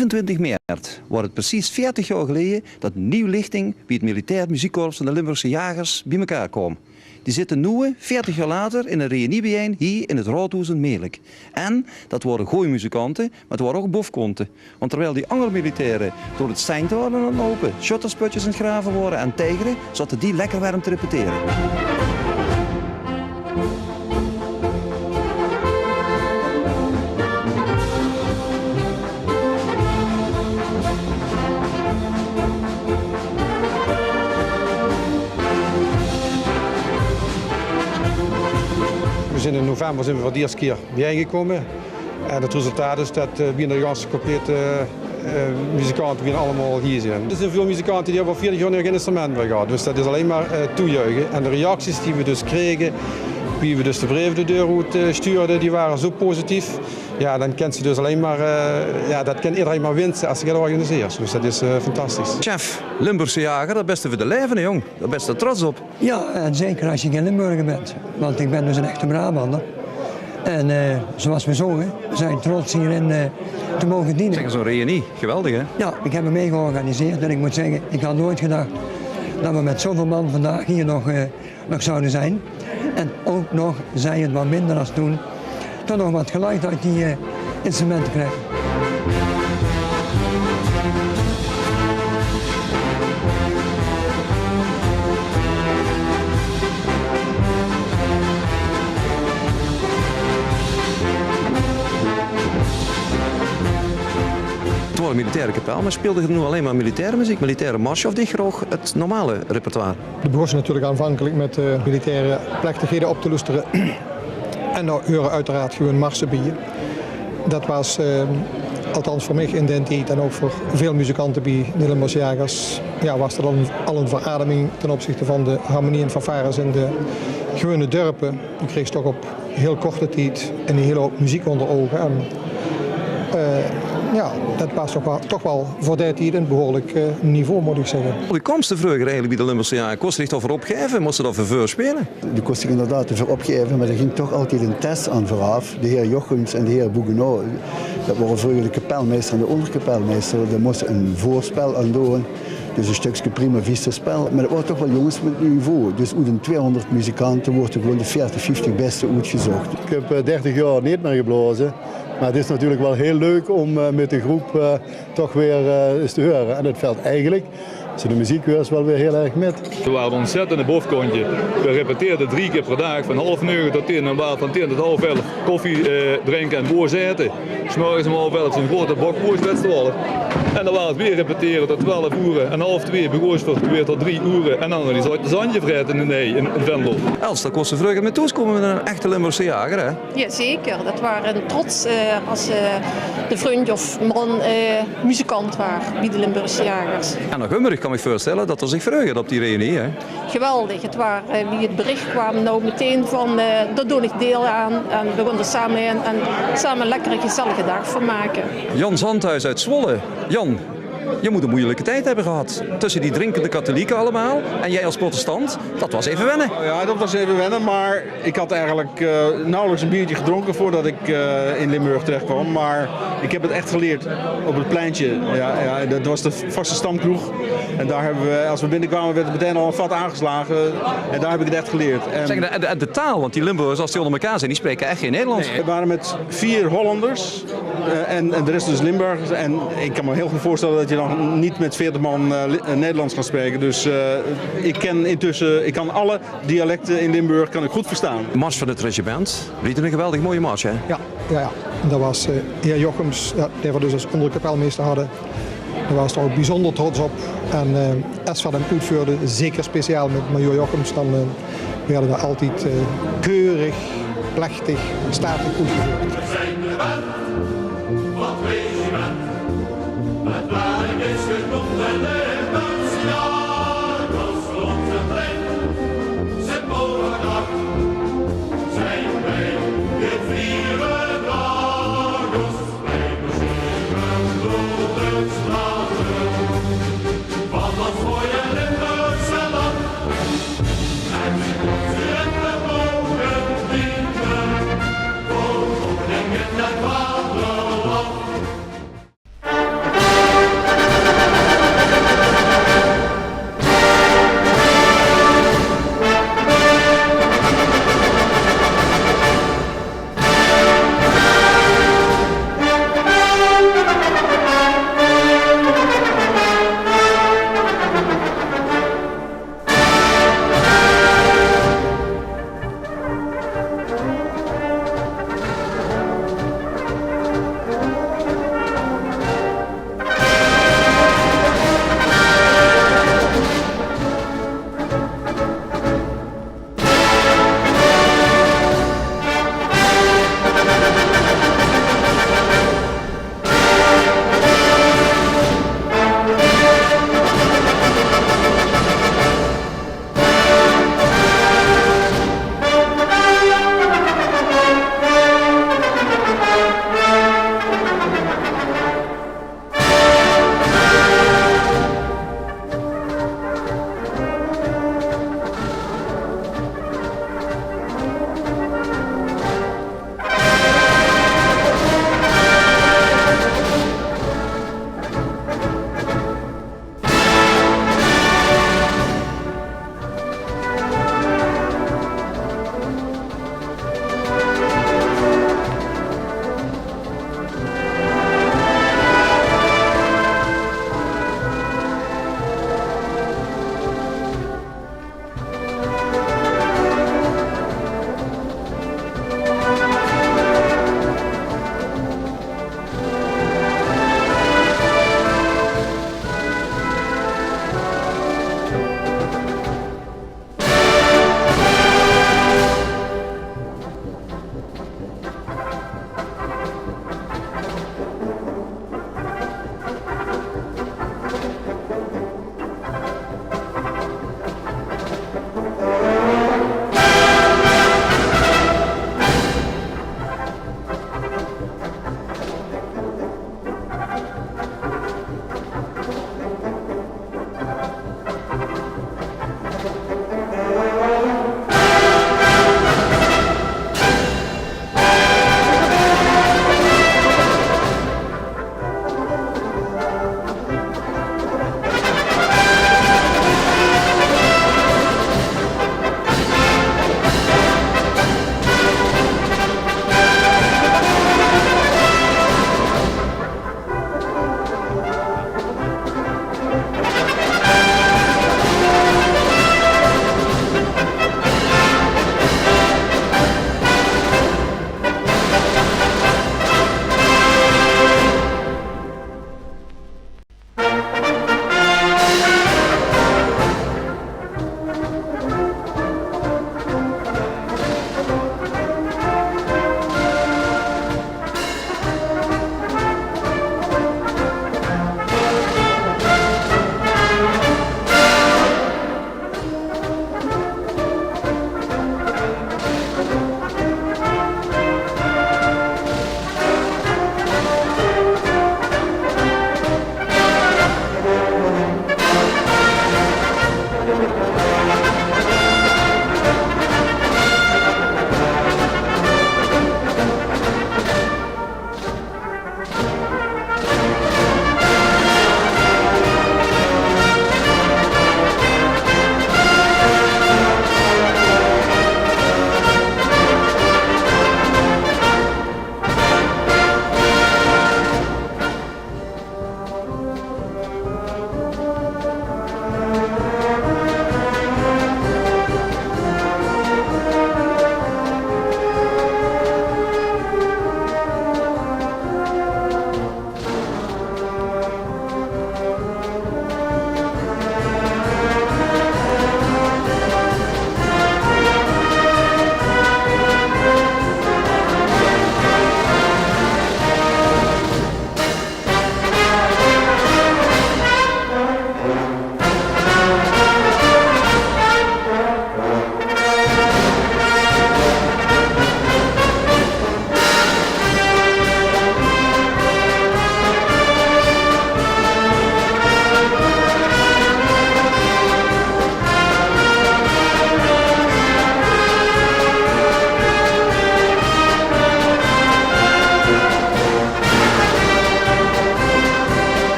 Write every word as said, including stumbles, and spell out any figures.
Viefentwintig meert woort 't precies veertig jaor geleje dat Nieuw Lichting bie 't Militair Muziekkorps van de Limburgse Jagers bie mekaar kaom. Die zitte noe, veertig jaor later, in 'n reunie biejein hie in 't Raodhoes in Melik. En dat wore gooj muzikante, mer 't wore ouch bofkonte. Want terwiel die anger militaire door 't seint wore aan 't loupe, sjötterspötjes aan 't grave wore en teigere, zote die lekker werm te repetere. We zien in november zien we veur de ierste kier biejein gekómme. En 't resultaat is dat, eh, bienao de ganse complete, eh, muzikante bienao allemaol hie zien. D'r zien väöl muzikante die höbbe al veertig jaor nog gein instrument mie gehad. Dus dat is allein mer, eh, toejuiche. En de reacties die we dus krege, wie we dus de breef de deur oet, eh, stuurde, die wore zo positief. Jao, dan kins se dus allein mer, eh, jao, dat kin ederein mer winse es se get organiseers. Dus dat is, eh, fantastisch. Sjef, Limburgse jager, dao bès se veur de laeve, hè, jóng. Dao bès se trots op. Jao, en zeker es se gein Limburger bès. Want ich bèn dus 'nen echte Brabander. En, eh, zoeas v'r zónge, v'r zien trots hie in, eh, te moge diene. Zèk, zoe'n reunie, geweldig, hè? Jao, ich höb 'm mei georganiseerd en ich mót zègke, ich had noeats gedach dat v'r mit zoeväöl man vandaag hie nog, eh, nog zouwe zien. En ouch nog, zie 't mer minder es toen, toch nog get geluid oet die, eh, instrumente kriege. 't Waor 'n militaire kapel, mer speelde geer noe allein mer militaire meziek, militaire marse of deeg geer ouch 't normale repertoire? D'r begós natuurlik aanvankelik mit, eh, militaire plechtighede op te loestere. En dao heure oeteraard gewoon marse bie. Dat waor, eh, althans veur mich in daen tied en ouch veur väöl muzikante bie de Limburgse Jagers, jao, waor dat al 'n, al 'n verademing ten opzichte van de harmonie en fanfares in de gewone dörpe. Doe kreegs toch op hiel korte tied 'n hiel houp meziek ónger ouge. En, eh, jao, dat waor toch waal, toch waal veur dae tied 'n behuurlik, eh, niveau, mót ich zègke. Wie kóms se vreuger eigelik bie de Limburgse Jagers? Kós se dich dao veur opgaeve? Mós se dao veur veurspeule? Doe kós dich inderdaad d'r veur opgaeve, mer d'r góng toch altied 'n test aan veuraaf. De heer Jochems en de heer Bouguenot, dat waore vreuger de kapelmeister en de óngerkapelmeister. Dao mós se 'n veurspel aan doon. Dus e stökske prima viste spel, mer dat waore toch waal jónges mit niveau. Dus oet de twieëhóngerd muzikante woorte gewoon de veertig, vieftig bèste oetgezoch. Ich höb, eh, dertig jaor neet mie geblaoze, mer 't is natuurlik waal hiel leuk óm, eh, mit de groep, eh, toch weer, eh, ins te heure. En 't vèlt eigelik, es se de meziek heurs, waal weer hiel erg mit. Veer waore 'n óntzèttende bofkontje. Veer repeteerde drie kier per daag, van haof nege tot tieën, en waore van tieën tot haof elf koffie, eh, drinke en boor zaete. 's Morges óm haof elf zoe'n groeate bokboors wèts te waal. En dan waor 't weer repetere tot twelf oere. En haof twee begós veur weer tot drie oere. En dan die zandje vraete in de hei in, in Venlo. Els, dao kós se vreuger mit thoes kómme mit 'nen echte Limburgse jager, hè? Jao, zeker. Dat waor 'n trots, eh, es, eh, de vrundj of man, eh, muzikant waor bie de Limburgse Jagers. En nog ummer, ich kan mich veurstelle dat d'r zich vreuge op die reunie, hè? Geweldig. 't Waor, eh, wie 't berich kwaam, noe metein van, eh, dao doon ich deil aan. En veer gaon d'r same hin en same 'n lekkere, gezellige daag van make. Jan Zandhuis oet Zwolle. Jan, doe mós 'n meujelike tied höbbe gehad. Tösse die drinkende katholieke allemaol en doe es protestant. Dat waor effe wenne. Oh jao, dat waor effe wenne, mer ich had eigelik, eh, nauwelijks een biertje gedronken voordat ik, eh, in Limburg terecht kwam. Maar ik heb het echt geleerd op het pleintje. Ja, ja, dat was de vaste stamkroeg. En daar hebben we, als we binnenkwamen, werd er meteen al een vat aangeslagen. En daar heb ik het echt geleerd. En Zeg, de, de, de taal, want die Limburgers, als die onder elkaar zijn, die spreken echt geen Nederlands. Nee, we waren met vier Hollanders, eh, en, en de rest dus Limburgers. En ik kan me heel goed voorstellen dat je dan niet met veertig man, eh, Li-, eh, Nederlands kan spreken. Dus, eh, ik ken intussen, ik kan alle dialecten in Limburg kan ik goed verstaan. Mars van 't regiment, liet 'n geweldig mooie mars, hè? Ja, ja, ja. En dat waor, eh, heer Jochems, ja, dae v'r dus es óngerkapelmeister hadde. Dao waor 'r ouch biezónder trots op. En, eh, es v'r 'm oetveurde, zeker speciaal mit majoor Jochems, dan, eh, woorte die altied, eh, keurig, plechtig, statig oetgeveurd.